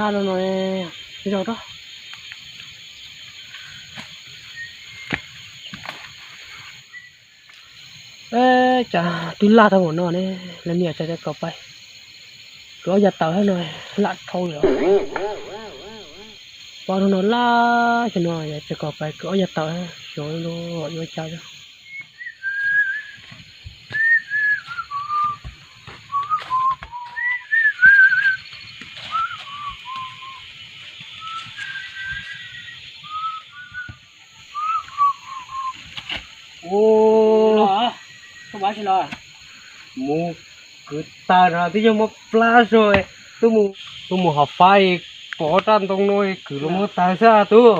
No no, zaum rau. Cas twb laj tau mus no ne, lawv niam txawm tias kom pais kwv ob yav tawm no, lam dhau lawm. Pom no laj xyoo no yog txawm kom pais kwv ob yav tawm, xyov yuav cas. Ua, mus kwv taws no twb yog muab plab zog, twb mus hov fab pom raj ntoo no kwv los muab taws xwb tub.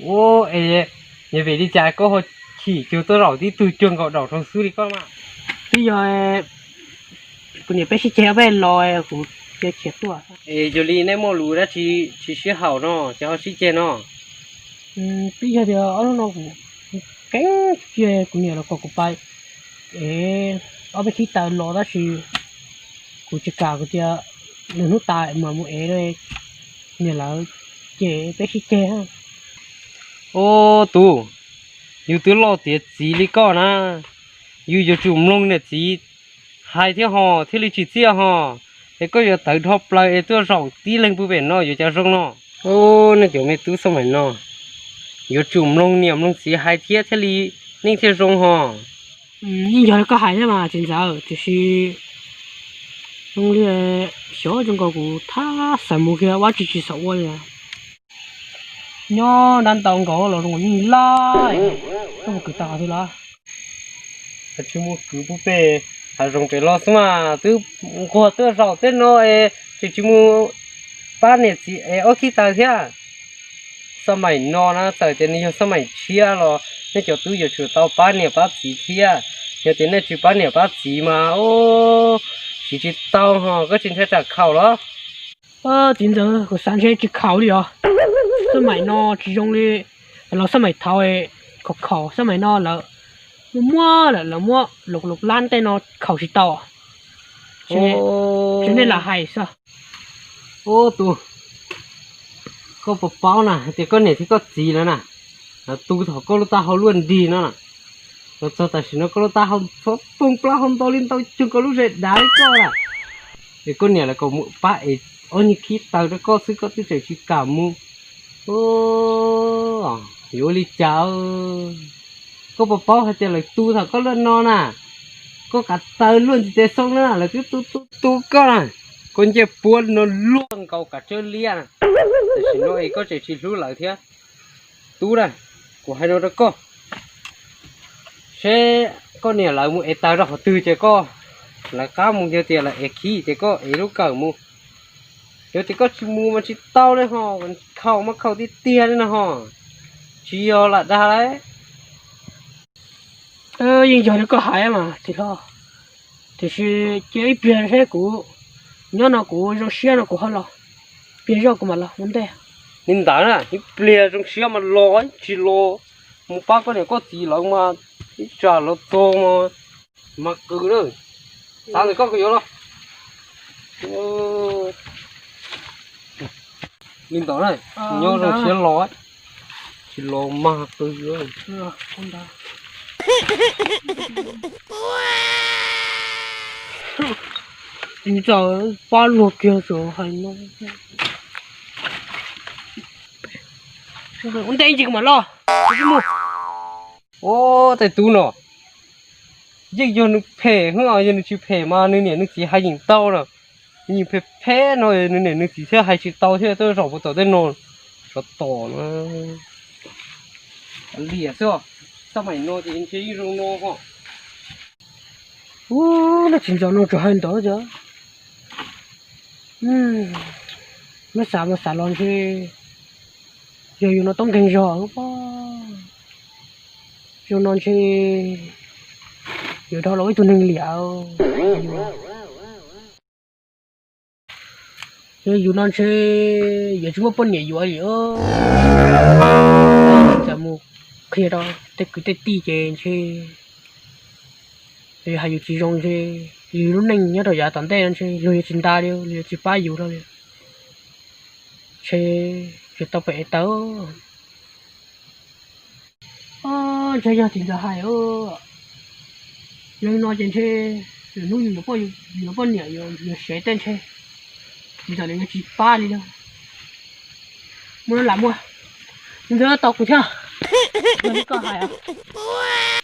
Ua, es yog vim li cas koj ho chim cuag tuaj zaum tib tug cuag nkaus daum rau xwb li koj mas? Twb yog kuv niam peb sib ceg peb los kuv cia khiav tuaj. Es yog li nej muaj lus dab tsi tsis sib haum no ces ho sib ceg no? Twb yog tias ob hnub no kuv keeb cia kuv niam los kom kuv pais ev ob peb khib taws los tab sis kuv tsis kam, kuv tias nws hnub tas mam mus ev, niam lawv ces peb sib ceg. Ua, tub, yus twb loj tiav txiv li koj na, yus yuav tsum mloog niam txiv hais thiab ho thiaj li tsim txiaj ho. Es koj yuav tawv dhau plaws es tuaj zaum tib leeg pw pem no yuav cas zoo no? Ua, nej cov me tub xab maim no, yuav tsum mloog niam mloog txiv hais thiab thiaj li neej thiaj zoo ho. Yeej yog li koj hais thiab mas txiv ntxawm, tiam sis zoo li xyov zoo nkaus kuv thab xav mus kiag ua tsis tsis xav ua li. Nyob ntab ntau nkaus los zoo yeej laj, koj mus kwv tau qhov twg los? Tsis mus kwv pub pem hav zoov pem los xwb mas, twb nquag tuaj zaum tej no es tseem tsis mus pab niam txiv es ob khib taws thiab. Xab maim no na txawm tias nws yog xab maim tshiab los nej cov tub yuav tsum tau pab niam pab txiv thiab. Yog tias nej tsis pab niam pab txiv mas siv tsis tau ho, koj tsis ntshai tsam khaum los? Txiv ntxawm, kuv xav ntshe tsis khaum li os. Xab maim no tsis zoo li los xab maim thaud, khaum khaum xab maim no lawv muab muab lawm, lawv muab lub lub lab tej no khaum tsis tau. Tsis nej lam hais xwb. Ub, tus, koj puas paub na hais tias koj niam thiab koj txiv lawv na, lawv tu thaum koj lub taub hau luaj nrig no na, los txog tam sim no koj lub taub hau txhob poob plaub hau ntau li ntau cuag koj lub zes dav li koj na. Es koj niam lawv kom mus pab es ob nyuag khib taws rau koj xwb koj twb tseem tsis kam mus. Yuav ua li cas? Koj puas paub hais tias lawv tu thaum koj luaj no na, koj kav taws luaj ntxim tes xoo na lawv twb tu tu tu koj na. Koj ncej puab no luaj nkaus kav tsawb liab na, tam sim no es koj tseem tsis hlub lawv thiab. Tub na, kuv hais no rau koj, seb koj niam lawv mus ev taws rau qhov twg ces koj lawv qab mus, yog tias lawv ev khib ces koj ev lub kawm mus. Yog tias koj tsis mus mas tsis tau li ho, khaum mas khaum tiag tiag li no ho, tsis yog lam dag lauj. Yeej yog li koj hais mas txiv hlob, tiam sis cia ib pliag seb kuv nyob no kuv zoo siab no kuv ho los, pliag zog kuv mam los ua ntej. Li ntawd na, ib pliag zoo siab mas los, tsis los mus pab koj niam koj txiv lawv mas ib tsam los txog mas mas qw na. Xav ntawm koj kuv yuav los. Li ntawd na, nyob zoo siab los, tsis los mas qw. Txiv ntxawm, pab luag kiag tso hais no. Ua ntej ib ntsis kuv mam los, kuv tsis mus. Ua, tej tub no yeej yog nws phem xwb os, yog nws tsis phem mas nws niam nws txiv hais yeem tau na. Yeej phem phem no nws niam nws txiv thiaj hais tsis tau thiab tuaj zaum puas tom tej no. Sov tom na. Liam xwb, xab maim no ces ntshe yeej zoo no ho. Ub, leej txiv ntxawm no tsuas hais ntawd thiab. Muab xav mas xav los ntshe yog yus no toob nkeeg zog pob. Zoo no ntshe yuav dhau los ib tug neeg liam. Yog yus no ntshe yuav tsis muaj poj niam yuav li. Cas mus qhia rau tej kwv tej tij ces ntshe Yus hais yus tsis zoo ntshe yus lub neej nyob rau yav tom ntej no ntshe luag yuav tsis nta li, luag yuav tsis pab yus rau li. Ntshe tsis tau pem ev taw. Ntshe yog tsis ntawd hais, yog li no ces ntshe lwm hnub yus yuav poj niam yuav sev tej ntshe tsis tau li, yuav tsis pab li lawm. Muaj lam muaj, ntxawg tau kuv thiab. Yog li koj hais,